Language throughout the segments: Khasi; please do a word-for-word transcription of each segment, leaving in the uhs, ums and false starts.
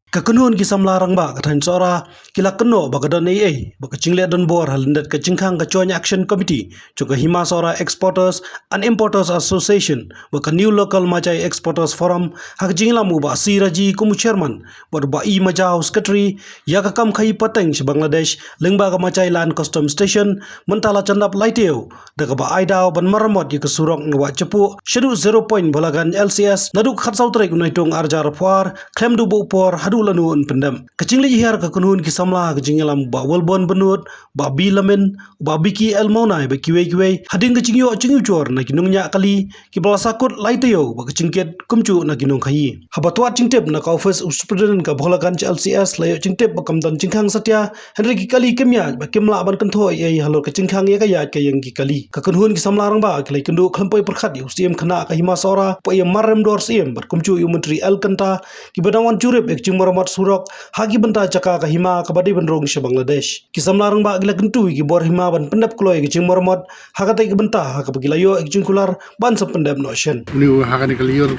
Ka kynhun ki samla rangbah ka thaiñ Sohra ki la kynnoh ba ka don ei ei ba ka jingleh donbor ha lyndet ka jingkhang ka Joint Action Committee jong ka Hima Sohra Exporters and Importers Association bad ka New Local Machai Exporters Forum ha ka jingïalam u Bah C Raji kum u chairman bad u Bah E Majaw, secretary, ïa ka kam khaïi pateng sha Bangladesh lyngba ka Machai Land Customs Station mynta la jan dap lai taïew da kaba ai daw ban maramot ïa ka surok na Wah Japuh shaduh Zero Point Bholaganj L C S naduh ka khatsaw tarik u Naitung arhajar arphew ar khlem duh buh por haduh lano yn pyndep. Ka jingleit hiar ka kynhun ki samla ha ka jingïalam u Bah Wilborn Bynnud, Bah B Lamin, Bah Biki L Mawnai bad kiwei kiwei hadien ka jingïoh jingujor na ki nongñiah kali kiba la sahkut lai taïew bad ka jingkit kumjuh na ki nongkhaïi. Haba twad jingtip na ka ophis u superintendent ka Bholaganj L C S la ïoh jingtip ba kam don jingkhang satia, hynrei ki kali kim ïaid bad kim lah ban kynthoh ei ei halor ka jingkhang ïa ka ïaid ka ïeng ki kali. Ka kynhun ki samla rangbah ki la ïakynduh khlem poi pyrkhat ïa u Syiem khynnah ka Hima Sohra, Bah Maremdor Syiem bad kumjuh ïa u Myntri L Kynta kiba dang wan jurip ïa ka jingmaramot surok ha ki bynta jaka ka hima kaba dei ban rung sha Bangladesh. Ki samla rangbah ki la kyntu ïa ki bor hima ban pyndep kloi ïa ka jingmaramot ha katei ka bynta ha kaba ki la ïoh ïa ka jingkular ban sa pyndep noh shen. Une u ha kane ka lyiur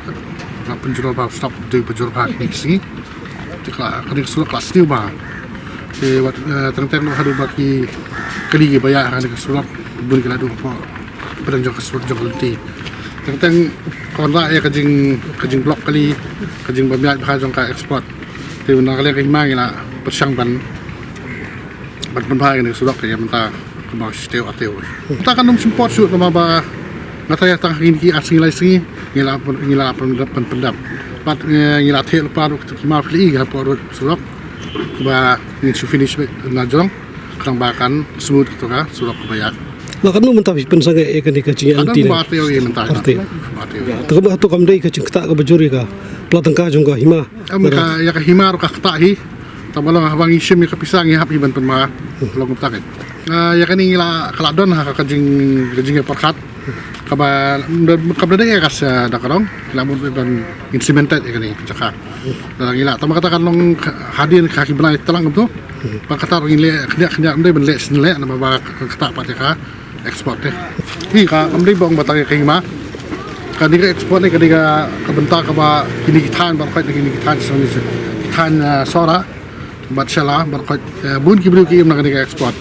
la pynjulor bha, stop dei pynjulor bha kine ki sngi. Te ka la, kane ka surok ka la sniew bha. Te wat, eh, teng teng noh haduh ba ki kali kiba ïaid ha kane ka surok bun ki la duh hapoh pdeng jong ka surok jong ka lynti. Teng teng ka wanrah ïa ka jing, ka jingblock kali, ka jingbym ïaid bha jong ka export. Te na ka liang ka hima ngi la pyrshang ban ban pynbha ïa kane ka surok ïa mynta kumba shi taïew ar taïew. Mynta kan ym shym poi shuh namar ba nga tharai tang ha kine ki ar sngi lai sngi ngi la pyn, ngi la pyn, pyn, pyndep. Bad, eh, ngi la thiah lypa ruh kito ki hima phi la i hapoh rud surok ba ngin shu finish beit na jrong khnang ba kan smooth kato ka surok kaba ïaid. La katno mynta phi pynsangeh ïa kane ka jingïaid lynti ne? Ar taïew ïa mynta. Ar taïew. Ar taïew. Te kaba hato kam dei ka jingktah kaba jur ïa ka pla tyngka jong ka hima? Em, ka, ïa ka hima ruh ka ktah hi. Tang ba long haba ngi shim ïa ka pisa ngi hap hi ban pynma. Long kumta kein. Ah, ïa kane ngi la, ka la don ha ka jing, ka jingïapyrkhat. Kaba, kaba dei ka sa da ka rong. Ngi la mut ban ngin cemented ïa kane ka jaka. Da ngi la, tang ba kata kan long hadien ka ki bnai tlang kumto. Ba kata ruh ngin leh khyndiat khyndiat, ym dei ban leh sien leh namar ba ka ktah pat ïa ka export te. Hi ka, kam dei ba ong ba tang ïa ka hima. Ka dei ka export ne ka dei ka, ka bynta kaba kine ki thaiñ baroh khoit, kine ki thaiñ, ki thaiñ, eh, Sohra bad Shella baroh khoit, eh, bun ki briew ki im na ka dei ka export.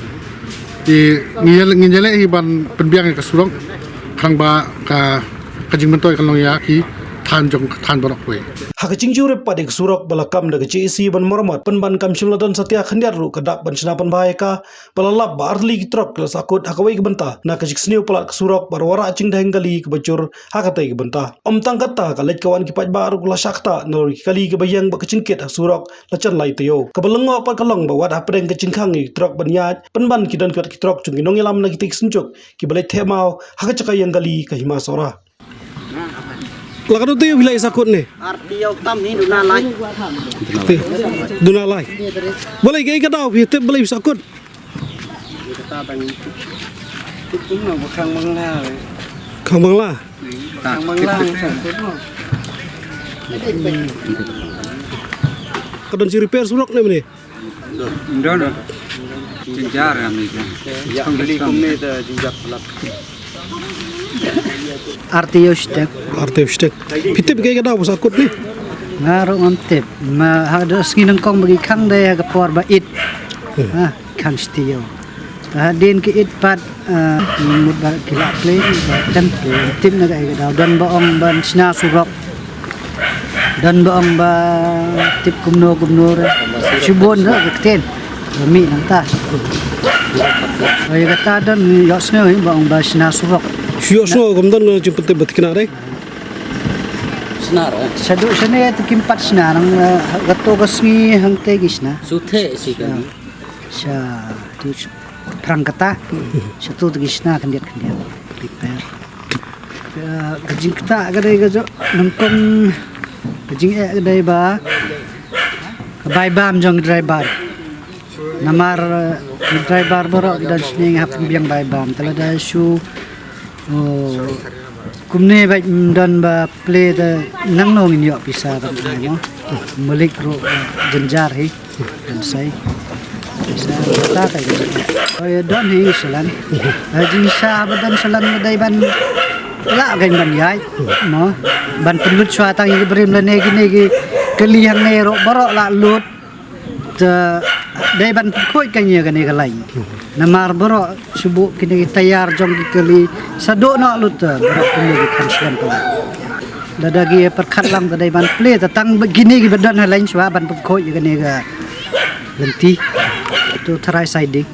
Te ngi ïa, ngi ïaleh hi ban pynbiang ïa ka surok khnang ba ka, ka jingmyntoi kan long ïa ki thaiñ jong, thaiñ baroh kawei. Ha ka jingjurip pat ïa ka surok ba la kam da ka J A C ban maramot, pynban kam shym la don satia khyndiat ruh ka dak ban shna pynbha ïa ka, ba la lap ba artylli ki trok ki la sahkut ha kawei ka bynta na ka jingsniew palat ka surok bad wanrah jingdheng kali kaba jur ha katei ka bynta. Ym tang katta, ka leit ka wan ki paidbah ruh ki la shah ktah nalor ki kali kiba ïeng bad ka jingkit ha surok la jan lai taïew. Kaba lyngngoh pat ka long ba wat hapdeng ka jingkhang ïa ki trok ban ïaid, pynban ki don ki trok jong ki nongïalam na kitei ki synjuk kiba leit theh maw ha ka jaka ïeng kali ka Hima Sohra. La katno taïew phi la ïa sahkut ne? Ar taïew tam hi, duna lai. Te, duna lai. Balei, kaei ka daw phi tip balei phi sahkut? Khang Bangla. Khang Bangla. Ka don shi repair surok ne mynne? Don, don. Jynjar kane ka. Ïa, kali kumne te jynjar palat. Ar taïew shiteng. Ar taïew shiteng. Phi tip kaei ka daw ba sahkut ne? Nga ruh ngam tip. Ma ha ka sngi nyngkong ba ki khang dei ha ka por ba ïit. Hmm. Ha, khang shi taïew. Te hadien ka ïit pat, eh, mut ba ki la plie, ba tem, tip na kaei ka daw. Don ba ong ban shna surok. Don ba ong ba tip kumno kumno re. Shu bun re ka ktien. Ba mih nangta. Ba ïa kata don ïohsngew hi ba ong ba shna surok. Shu ïohsngew kam don jingpyntip ba tikna re. Shna re. Shaduh shane te kim pat shna nang, eh, kato ka sngi hangte ki shna. Shu theh shi kan. Sha, tu phrang kata. Shatu te ki shna khyndiat khyndiat. Repair. Ka, ka jingktah ka dei ka jong nyngkong, ka jingeh ka dei ba ka bai bam jong driver. Namar, eh, driver baroh ki don shnong hap pynbiang bai bam. Te lada shu, oh, kumne ba ym don ba plie te nangno ngin ïoh pisa ban ai mo. Malik ruh, eh, jynjar hi. Kan sai. Sa ta ta. Oi, don hi salan. Ha jingsa ba don salan ba dei ban la kan ban ïai. Mo. Ban pynlut shuwa tang ïa ki briew lane kine ki kali hangne ruh baroh la lut. Te dei ban pynkhuid kane kane ka lain. Namar baroh shu buh kine ki tayar jong ki kali sa duh noh lut te baroh kine ki khan shlem pala. Lada ki pyrkhat lang te dei ban plie te tang ba kine ki ba don ha lain shuwa ban pynkhuid ïa kane ka lynti. Tu tharai siding.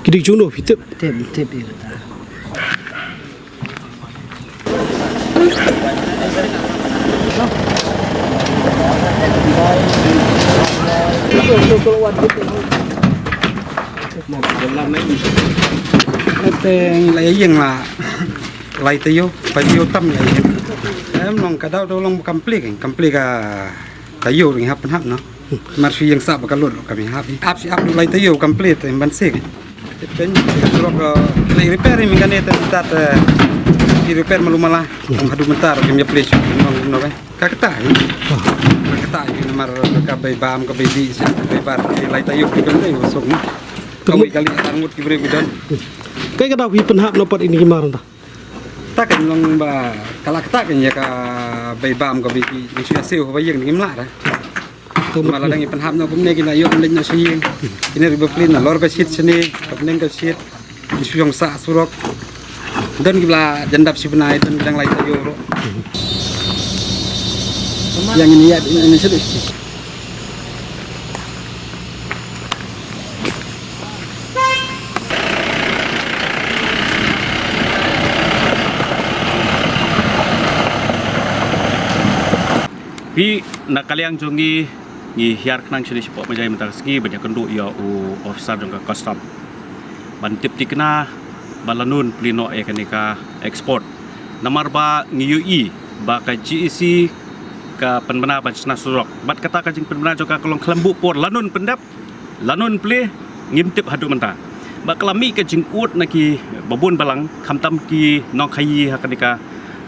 Ki dei jong no phi tip? Tip, tip ïa kata. Te la ïeng la lai taïew, ba taïew tam la ïeng. Em long ka daw daw long kam plie, kam plie ka taïew ring hap hap no. Mar shu ïeng sah ba ka lut ka mi hap. Hap shi hap lai taïew kam plie te ban sik. Te pen surok, eh, lei repair mi kane te tat, eh, i repair malu mala. Ong haduh mynta kim ïa plie shu ong no ka. Ka kata hi. Ka kata hi namar ka bei bam ka bei di sha ka bei bar ki lai taïew ki kam dei usuk ni. Ka wei kali arngut ki briew ki don. Kai ka daw hi pynhap no pat ini ki mar nta. Ta kan long ba ka la kata kan ïa ka bei bam ka bei ki shu ïa siew ba ïeng ni kim lah da. Ka mut ma la dang i pynhap noh kumne ki la ïoh leit noh sha ïing. Kine ri ba plie na lor ka shit shane, ka pneng ka shit. Shu ïong sah surok. Don ki ba la jan dap shi bnai, don ki dang lai taïew ruh. Ïa ngin ïa ngin shu. Phi, na ka liang jong ngi, ngi hiar khnang shane shapoh Majai mynta ka sngi ban ïa kynduh ïa u officer jong ka custom ban tip thikna ba la nun plie noh ïa kane ka export. Namar ba ngi ïohi ba ka G A C ka pynbna ban shna surok. Bad kata ka jingpynbna jong ka ka long khlem buh por la nun pyndep, la nun plie, ngim tip haduh mynta. Ba ka la mih ka jingud na ki babun balang, khamtam ki nongkhaïi ha kane ka,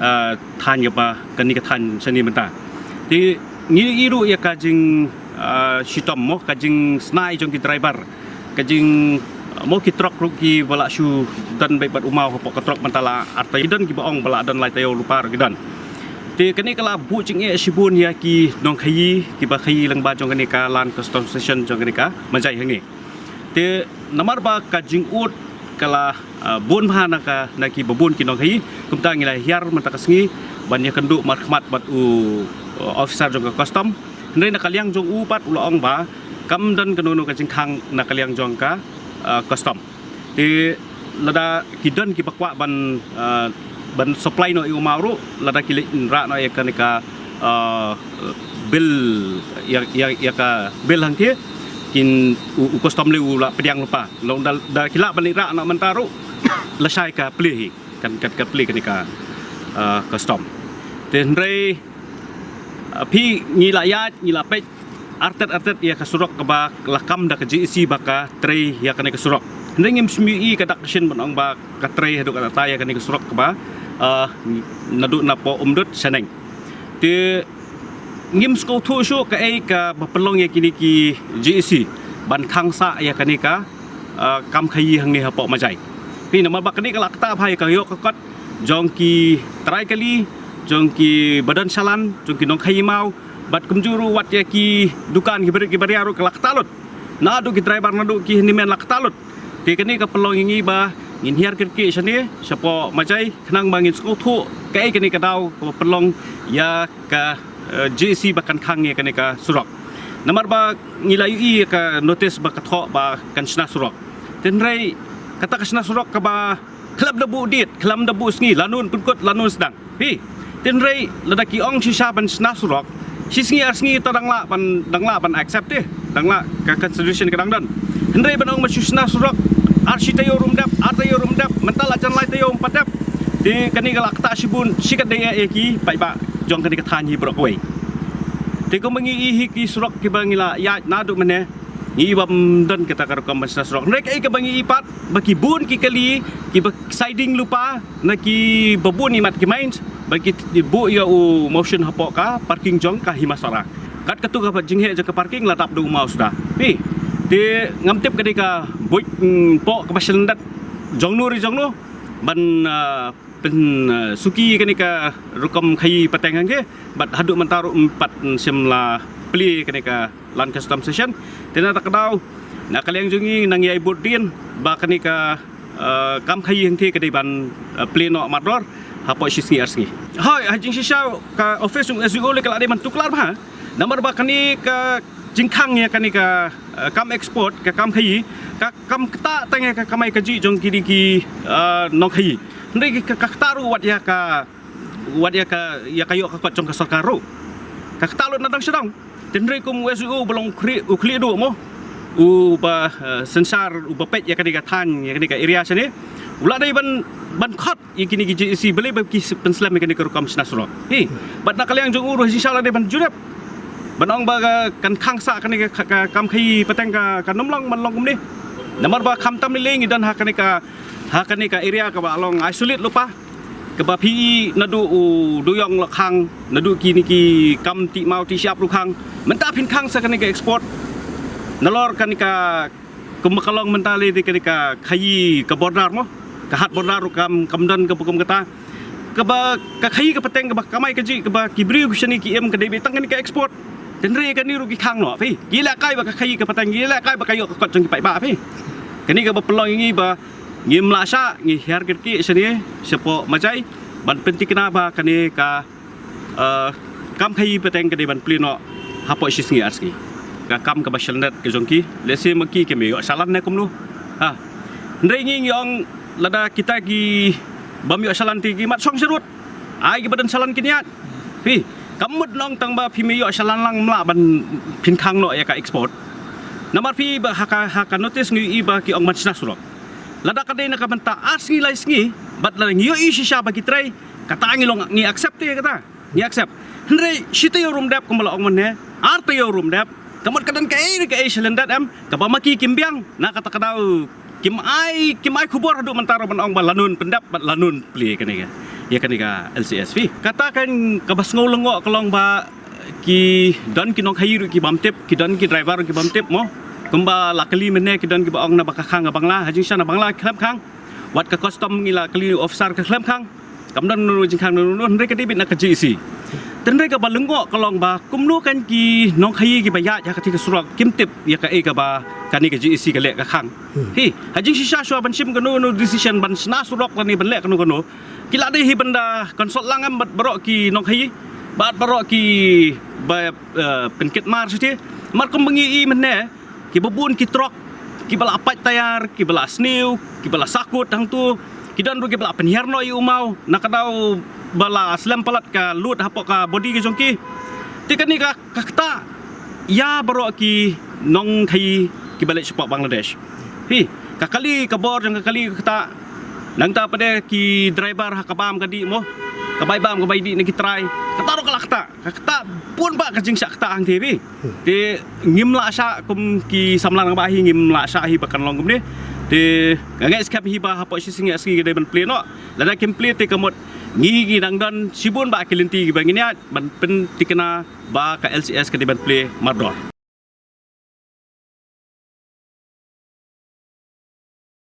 ah, thaiñ kaba, kane ka thaiñ shane mynta. Te ngi ïohi ruh ïa ka jing, ah, shitom mo, ka jingsnai jong ki driver. Ka jing, ah, mo ki trok ruh ki ba la shu don beit bad u maw hapoh ka trok mynta la ar taïew, don ki ba ong ba la don lai taïew lypa ruh ki don. Te kane ka la buh jingeh shibun ïa ki nongkhaïi, ki ba khaïi lyngba jong kane ka Land Custom Station jong kane ka Majai hangne. Te namar ba ka jingud ka la, ah, bun bha na ka, na ki babun ki nongkhaïi, kumta ngi la hiar mynta ka sngi ban ïa kynduh markhmat bad u, uh, officer jong ka custom. Hynrei na ka liang jong u pat u la ong ba kam don kano kano ka jingkhang na ka liang jong ka, uh, custom. Te lada ki don ki ba kwah ban, ah, ban supply noh ïa u maw ruh, lada ki leit rah noh ïa kane ka, ah, bill ïa, ïa, ïa ka bill hangthie kin u, u custom lei u la pdiang lypa. Long da, da ki lah ban leit rah noh mynta ruh lashai ka plie hi. Kan, kan, kan plie kane ka, ah, custom. Te hynrei, ah, phi ngi la ïaid, ngi la peit artet artet ïa ka surok kaba la kam da ka G A C ba ka trei ïa kane ka surok. Hynrei ngim sngewthuh ka dak ka shin ban ong ba ka trei haduh katta ïa kane ka surok kaba, ah, naduh napoh Umdut shaneng. Te ngim sngewthuh shuh kaei kaba pynlong ïa kine ki G A C ban khang sah ïa kane ka, ah, kam khaïi hangne hapoh Majai. Phi namar ba kane ka la kata bha ïa ka ïoh ka kot jong ki trai kali, jong ki ba don shalan, jong ki nongkhaïi maw, bad kumjuh ruh wat ïa ki dukan ki barit ki baria ruh ka la kata lut. Naduh ki driver naduh ki handyman la kata lut. Te kane ka pynlong ïa ngi ba ngin hiar kyrkieh shane shapoh Majai khnang ba ngin sngewthuh kaei kane ka daw kaba pynlong ïa ka, eh, G A C ba kan khang ïa kane ka surok. Namar ba ngi la ïohi ïa ka notice ba ka thoh ba kan shna surok. Te hynrei kata ka shna surok kaba khlem da buh date, khlem da buh sngi, la nun pynkut, la nun sdang. Phi, te hynrei lada ki ong shisha ban shna surok, shi sngi ar sngi te dang lah ban, dang lah ban accept te, dang lah ka consideration ka dang don. Hynrei ban ong ban shu shna surok, ar shi taïew ruh ym dep, ar taïew ruh ym dep, mynta la jan lai taïew ym pat dep. Te kane ka la kata shibun, shi katdei ïa ki paidbah jong kane ka thaiñ hi baroh kawei. Te kumba ngi i hi ki surok kiba ngi la ïaid naduh mynne, ngi i bym don kata ka rukom ban shna surok. Hynrei kaei kaba ngi i pat ba ki bun ki kali kiba siding lypa na ki babun imat ki mines ba ki buh ïa u motion hapoh ka parking jong ka Hima Sohra. Kat katu ka jingeh jong ka parking la dap da u maw suda. Phi, te ngam tip ka dei ka buit, mm, poh kaba shlyndet jong no ri jong no ban, ah, pynsuki kane ka rukom khaïi pateng hangke, bad haduh mynta ruh ym pat shym la plie kane ka Land Custom Station. Te na kata ka daw, na ka liang jong ngi nang ïai bud dien ba kane ka kam khaïi hangke ka dei ban plie noh mardor hapoh shi sngi ar sngi. Hooid, ha jingshisha ka office jong S D O lei ka la dei ban tuklar bha. Namar ba kane ka jingkhang ïa kane ka kam export, ka kam khaïi, ka kam ktah tang ïa ka kamai kajih jong kine ki nongkhaïi. Hynrei ka ktah ruh wat ïa ka, wat ïa ka, ïa ka ïoh ka kot jong ka sorkar ruh. Ka ktah lut na dang sha dang. Te hynrei kum u S D O ba long u khlieh, u khlieh duh mo, uba synshar, uba peit ïa kane ka thaiñ, ïa kane ka area shane, u la dei ban, ban khot ïa kine ki J A C balei ba ki pynslem ïa kane ka rukom shna surok. Hi, bad na ka liang jong u ruh jingshisha la dei ban jurip ban ong ba kan khang sah kane ka kam khaïi pateng ka, kan ym long ban long kumne. Namar ba khamtam lei lei ngi don ha kane ka, ha kane ka area kaba long isolate lypa, kaba phi i naduh u duyong la khang, naduh kine ki kam tih maw tih shyiap ruh khang. Mynta phin khang sa kane ka export. Nalor kane ka, kumba ka long mynta lei dei kane ka khaïi ka border mo, ka hat border ruh kam, kam don kaba kum kata. Kaba ka khaïi ka pateng kaba kamai kajih kaba ki briew ki shane ki im ka dei beit tang kane ka export. Te hynrei kane ruh ki khang noh phi. Ki lehkai ba ka khaïi ka pateng, ki lehkai ba ka ïoh ka kot jong ki paidbah phi. Kane kaba pynlong ïa ngi ba ngim lah shah, ngi hiar kyrkieh shane shapoh Majai ban pyntikna ba kane ka kam khaïi pateng ka dei ban plie noh hapoh shi sngi ar sngi. Ka kam kaba shalyndet ka jong ki, lehse ma ki kim ïoh shalan ne kumno. Ha. Hynrei ngi ngi ong lada kita ki bym ïoh shalan te ki mat shong sharud. Ai kiba don shalan kin ïaid. Phi, kam mut nong tang ba phi me ïoh shalan lang mla ban phin khang noh ïa ka export. Namar phi ba ha ka, ha ka notice ngi i ba ki ong ban shna surok. Lada ka dei na ka bynta ar sngi lai sngi, bad lada ngi ïoh i shisha ba ki trei, kata ngi long ngi accept te kata. Ngi accept. Hynrei shi taïew ruh ym dep kumba la ong mynne, ar taïew ruh ym dep. Ka mut ka don kaei re kaei shalyndet em, kaba ma ki kim biang, na kata ka daw kim ai, kim ai khubor haduh mynta ruh ban ong ba lano pyndep bad lano plie kane ka, ïa kane ka L C S phi. Kata kan kaba sngew lyngngoh ka long ba ki don ki nongkhaïi ruh ki bym tip, ki don ki driver ruh ki bym tip mo. Kumba la kylli mynne ki don kiba ong na ba ka khang ka Bangla, ha jingshisha na Bangla khlem khang. Wat ka custom ngi la kylli officer ka khlem khang. Kam don ruh jingkhang ruh hynrei ka dei beit na ka J A C. Te hynrei kaba lyngngoh ka long ba kumno kan ki nongkhaïi kiba ïaid ha kata ka surok kim tip ïa kaei kaba kane ka J A C ka leh ka khang. Hi, ha jingshisha shuwa ban shim kano kano decision ban shna surok lane ban leh kano kano, ki la dei hi ban da consult lang em bad baroh ki nongkhaïi, bad baroh kiba pynkit mar shatei. Mar kumba ngi i mynne, kiba bun ki trok, kiba la pait tayar, kiba la sniew, kiba la sakut hangto, ki don ruh kiba la pynhiar noh ïa u maw, na ka daw ba la slem palat ka load hapoh ka body ka jong ki. Te kane ka, ka ktah ïa baroh ki nongkhaïi kiba leit shapoh Bangladesh. Hi, ka kali ka bor jong ka kali ka ktah. Nangta pat de ki driver ha ka bam ka dih mo, ka bai bam ka bai dih na ki trai. Kata ruh ka la ktah. Ka ktah bun bah ka jingshah ktah hangthie phi. Te ngim lah shah kum ki samla nang bah hi, ngim lah shah hi ba kan long kumne. Te nga ngeit skhem hi ba hapoh shi sngi ar sngi ka dei ban plie noh. Lada kim plie te ka mut ngi ngi dang don shibun bah ki lynti kiba ngin ïaid ban pyntikna ba ka L C S ka dei ban plie mardor.